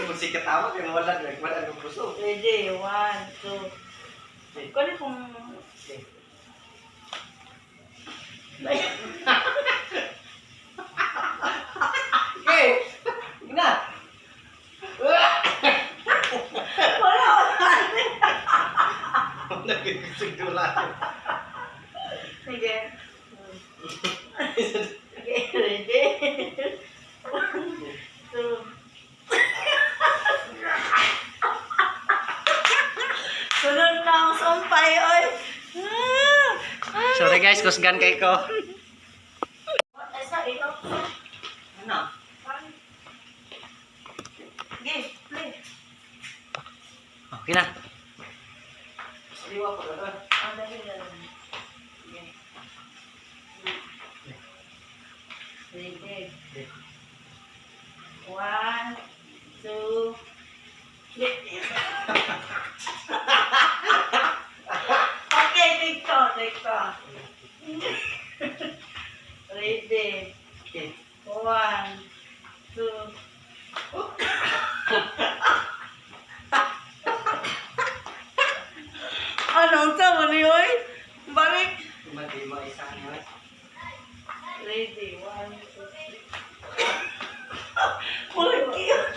Magsige tawa kay wala wala ng puso. Ready, one, two. Kunin kung. Okay. Okay. Na. Wala, wala. Nagsigdula. Sige. Okay, ready? One, two. Sunod na ang sumpay, oy. Ah! Sorry guys, kusgan kay ko. Ay, sa iyo. Ano? Sige, play. Okay na. Liwa ko na. Ang dali na lang. Sige. Ready? One, two, three. Okay, take two, take two. Ready? Okay. One, two. Anong tama ni oy? Balik. Mati mo isa niya. Ready, one, two, three. Uy, cute.